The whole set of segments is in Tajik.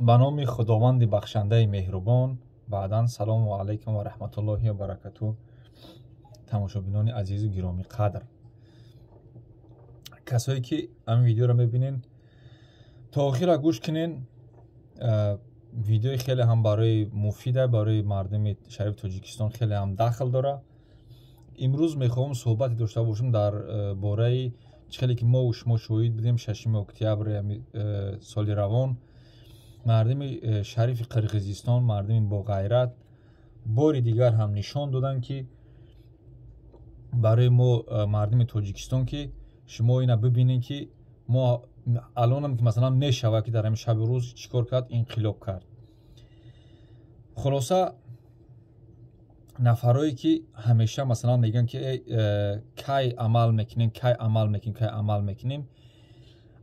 Ба номи Худованди бахшандаи меҳрубон. Баъдан салому алайкум ва раҳматуллоҳи ва баракату. Тамошобинони азизу гиромӣ қадр, касое ки ҳамин видеоро мебинен, то охира гӯш кунен. Видеои хеле ҳам барои муфида, барои мардуми шарифи Тоҷикистон хеле ҳам дахл дора. Имрӯз мехоҳам суҳбате дошта бошам дар бораи чӣ хеле ки мо шумо шоҳид будем: 6 октябри соли равон мардуми шарифи Қирғизистон, мардуми боғайрат бори дигар ҳам нишон доданд, ки барои мо, мардуми Тоҷикистон, ки шумо ина бибинед, ки мо алонам ки масалан мешавад, ки дар ҳамин шаби рӯз чӣ кор кард, инқилоб кард. Хулоса, нафарое ки ҳамеша масалан мегӯянд, ки кай амал мекунем, кай амал мекунем, кай амал мекунем,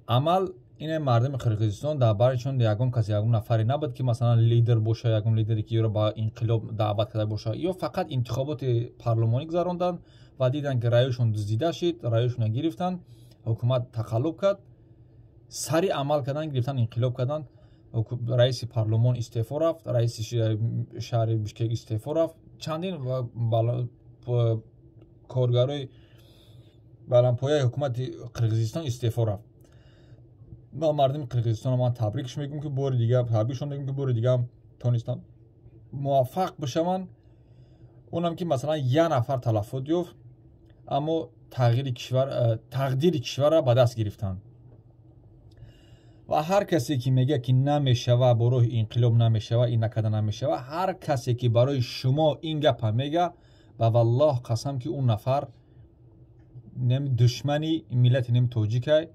амал ин мардуми Қирғизистон дар бари, чун ягон кас, ягон нафаре набуд, ки масалан лидер боша, ягон лидере ки ёро ба инқилоб даъват карда боша. Ё фақат интихоботи парлумонӣ гузаронданд ва диданд, ки раёшон дуздида шид, раёшона гирифтанд, ҳукумат тақаллуб кард, сари амал кардан гирифтан, инқилоб карданд. Раиси парлумон истеъфо рафт, раиси шаҳри Бишкек истеъфо рафт, чандин коргарои баландпояи ҳукумати Қирғизистон истеъфо рафт. Ва мардуми Қирғизистонро ман табрикш мегӯям, ки бори дигар табрикшон мегӯям, ки бори дигар тонистанд муваффақ бишаванд. Онам ки масалан як нафар талафот ёфт, аммо тағйири кишвар, тақдири кишварро ба даст гирифтанд. Ва ҳар касе ки мегӯяд, ки намешава, бо роҳи инқилоб намешава, ин накарда намешава, ҳар касе ки барои шумо ин гапа мега, ба валлоҳ қасам, ки он нафар душмани миллати нем тоҷикай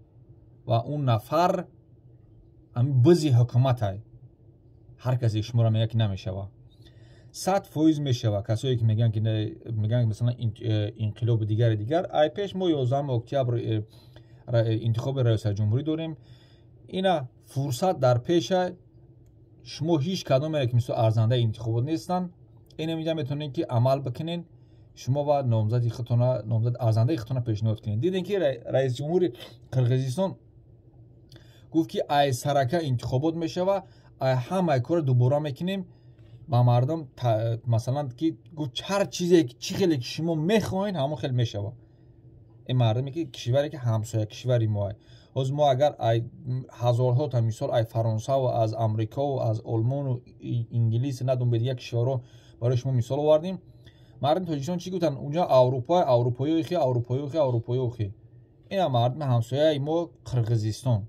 ва он нафар ҳамин бизи ҳукуматай. Ҳар касе шуморо мегӯяд, ки намешава, 100% мешава. Касое ки мегӯянд, ки мегӯянд, масалан, инқилоби дигари дигар, ай пеш мо 11 октябр интихоби раёсати ҷумҳурӣ дорем. Ина фурсат дар пеша шумо. Ҳеҷ кадоме ки мисол арзандаи интихобот нестанд, ина миҷа метавонед, ки амал бикунед шумо ва номзади худтона, номзад арзандаи худтона пешниҳод кунед. Дидем, ки раиси ҷумҳури Қирғизистон гуфт, ки ай сарака интихобот мешава, ай ҳамаи кора дубора мекунем. Ба мардум масалан ки гуфт, ҳар чизе, чӣ хеле ки шумо мехоҳед, ҳамон хел мешава. Ин мардуме ки кишваре ки ҳамсоя кишвари моа. Ҳозир мо агар ай ҳазорҳо та мисол ай Фаронсаву аз Амрикову аз Олмону Инглис надум бе дигар кишварҳо барои шумо мисол овардем, мардуми Тоҷикистон чӣ гуфтанд? Унҷа Аврупо, аврупоёхи, аврупоёхи, аврупоёхи. Ина мардуми ҳамсояи мо, Қирғизистон,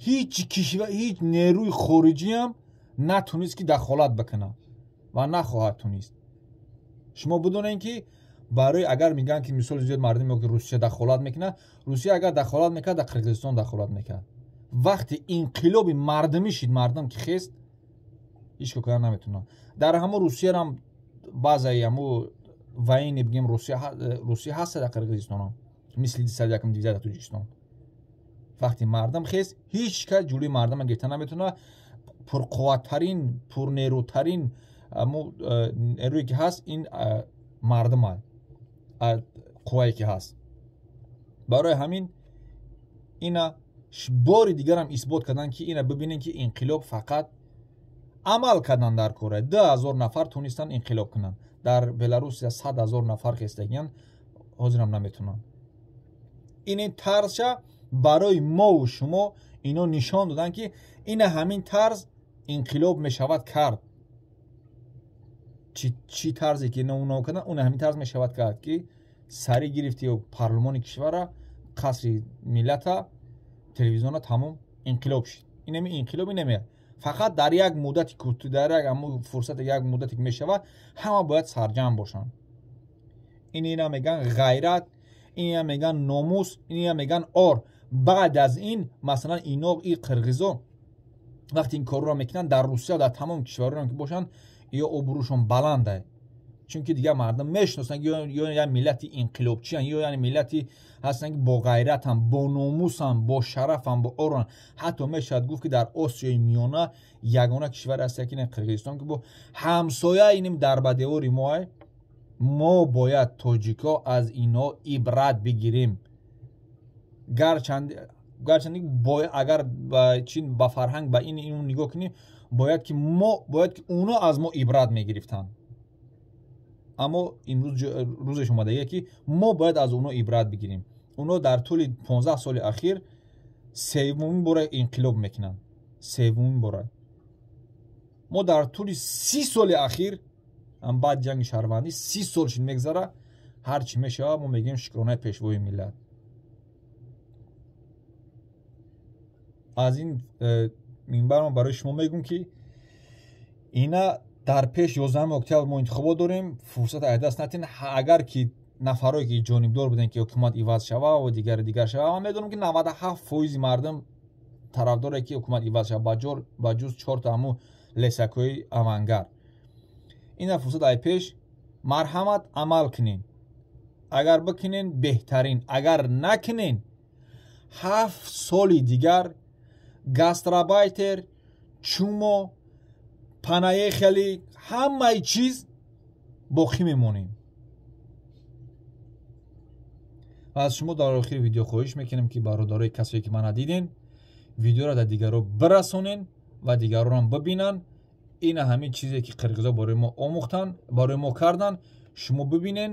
ҳеҷ кишвар, ҳеҷ нерӯи хориҷиам натунист, ки дахолат бикунад ва нахоҳад тунист. Шумо бидонед, ки барои агар мегӯянд, ки мисоли зиёд мардум ки Русия дахолат мекунад, Русия агар дахолат мекард, дар Қирғизистон дахолат мекард. Вақти инқилоби мардумӣ шид, мардум ки хест, ҳеҷ кор карда наметавонад. Дар ҳамон Русиярам баъзаи ҳамо военный, бигем, Русия ҳаста дар Қирғизистонам, мисли 101-ум дивизия дар Тоҷикистон. Вақти мардум хест, ҳеҷ кас ҷулӯи мардума гирифта наметавонад. Пурқувваттарин, пурнерӯтарин нерӯе ки ҳаст, ин мардума, қуввае ки ҳаст. Барои ҳамин ина бори дигарам исбот карданд, ки ина бибинем, ки инқилоб фақат амал кардан дар кора. 2000 нафар тонистанд инқилоб кунанд. Дар Беларусия 100 000 нафар хестагиянд, ҳозирам наметавонанд. Ин тарзша барои мову шумо ино нишон доданд, ки ина ҳамин тарз инқилоб мешавад кард. Чӣ тарзе ки ино карданд, он ҳамин тарз мешавад кард, ки сарӣ гирифти парлумони кишвара, қасри миллата, телевизиона, тамом, инқилоб шид. Инами инқилоб инаме фақат дар як муддати кӯтоҳ, дар як аму фурсати як муддате ки мешавад, ҳама бояд сарҷамъ бошанд. Ин ина мегӯянд ғайрат, ина мегӯянд номус, ина мегӯянд ор. Баъд аз ин масалан ино и қирғизо вақте ин корро мекунанд, дар Русия, дар тамоми кишварҳоам ки бошанд, ё обрӯшон баланда, чунки дигар мардум мешиносанд, ё як миллати инқилобчиянд, ё яъне миллати ҳастанд, ки боғайратанд, бономусанд, бошарафанд, бо оранд. Ҳатто мешавад гуфт, ки дар Осиёи Миёна ягона кишваре ҳаст, ки Қирғизистон, ки бо ҳамсоя иним дар ба девори моа. Мо бояд, тоҷикҳо, аз инҳо ибрат бигирем. Гарчанд Гарчанде агар чин ба фарҳанг ба ин нигоҳ кунем, бояд ки мо, бояд ки уно аз мо ибрат мегирифтанд. Аммо имрӯз рӯзеш омадагие, ки мо бояд аз уно ибрат бигирем. Уно дар тӯли 15 соли ахир севумин бора инқилоб мекунанд, севумин бора. Мо дар тӯли 30 соли ахир, баъд ҷанги шаҳрвандӣ 30 сол шид мегзара, ҳар чӣ мешавад, мо мегӯем шукронаи пешвои миллат. Аз ин минбар ман барои шумо мегӯм, ки ина дар пеш 11 октябр мо интихобот дорем, фурсат аз даст натин. Агар ки нафарое ки ҷонибдор будем, ки ҳукумат иваз шава ва дигари дигар шава, ман медонам, ки 97% мардум тарафдоре, ки ҳукумат иваз шава, ба ҷуз чорта ҳаму лесакҳои авангар. Ина фурсат ай пеш, марҳамат, амал кунен. Агар бикунен, беҳтарин, агар накунен, 7 соли дигар гастробайтер, чумо, панаехали, ҳамаи чиз боқӣ мемонем. Ва аз шумо дар охири видео хоҳиш мекунем, ки бародарои касое ки мана диден, видеоро дар дигарро бирасонен ва дигарорам бибинанд. Ина ҳамин чизе ки қирғизо барои мо омӯхтанд, барои мо карданд, шумо бибинен.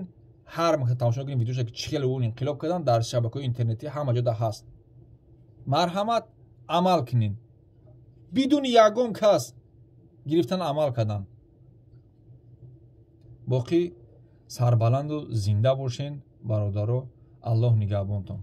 Ҳар мақта тамошо кунед видеоша, ки чӣ хеле он инқилоб карданд, дар шабакаҳои интернетӣ ҳама ҷода ҳаст. Марҳамат, амал кунед, бидуни ягон кас гирифтан амал кардан. Боқӣ сарбаланду зинда бошен, бародаро. Аллоҳ нигаҳбонтон.